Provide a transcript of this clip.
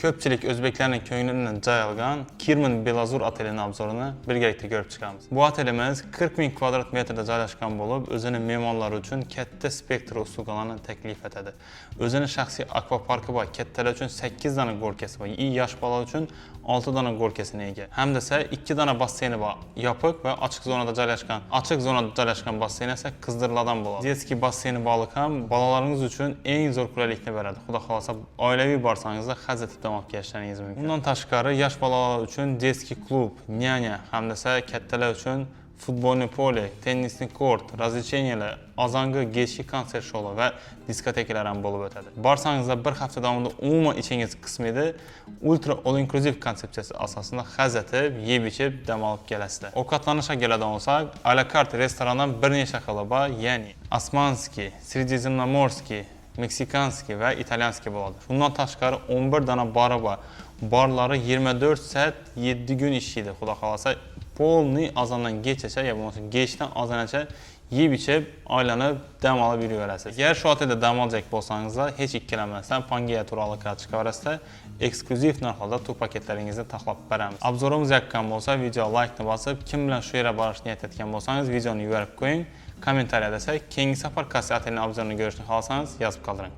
Ko'pchilik o'zbeklarning ko'nglidan joy olgan Kirman Belazur otelini обзор ini birgalikda ko'rib chiqamiz. Bu otelimiz 40 ming kvadrat metrda joylashgan bo'lib, o'zini mehmonlari uchun katta spektr услуга larni taklif etadi. O'zini shaxsiy akvaparki bor, kattalar uchun 8 dona горка si bor, и yosh bolalar uchun 6 dona горка sina ega. Hamda esa 2 dona basseyni bor, yopiq va ochiq zonada joylashgan. Ochiq zonada joylashgan basseyn esa qizdiriladigan bo'ladi. Детский basseyni borligi ham bolalaringiz uchun eng zo'r qulaylikni beradi. Xudo xohlasa, oilaviy borsangizda haz etib dam olib kelishlaringiz mumkin. Undan tashqari, yosh bolalar uchun детский klub, няня hamda esa kattalar uchun футбольный поле, теннисный корт, развлечения lar, azongi kechki konsert shoular va diskotekalar ham bo'lib o'tadi. Borsangizda bir hafta davomida umuman ichingiz qismaydi. Ultra all inclusive konsepsiyasi asosida haz etib, yeb ichib dam olib kelasizlar. Ovqatlanishga keladigan bo'lsak, а ла карт restorandan bir necha xili bor, ya'ni османский, средиземноморский, мексиканский va итальянский bo'ladi. Bundan tashqari 11 dona bari bor. Barlari 24 soat 7 kun ishlaydi. Xudo xohlasa, полный azondan kechgacha yo bo'lmasa kechdan azongacha yeb ichib, aylanib, dam olib yuraverasiz. Agar shu otelda dam olacak bo'lsangizlar, hech ikkilanmasdan Pangeya tur aloqaga chiqaverasizlar. Eksklyuziv narxlarda tur paketlaringizni taxlab beramiz. Обзор imiz yoqqan bo'lsa, video laykni bosib, kim bilan shu yerga borishni niyat etgan bo'lsangiz, videoni yuborib qo'ying. Kommentariyada esa keyingi safar qaysi otelning обзор ini ko'rishni xohlasangiz, yozib qoldiring.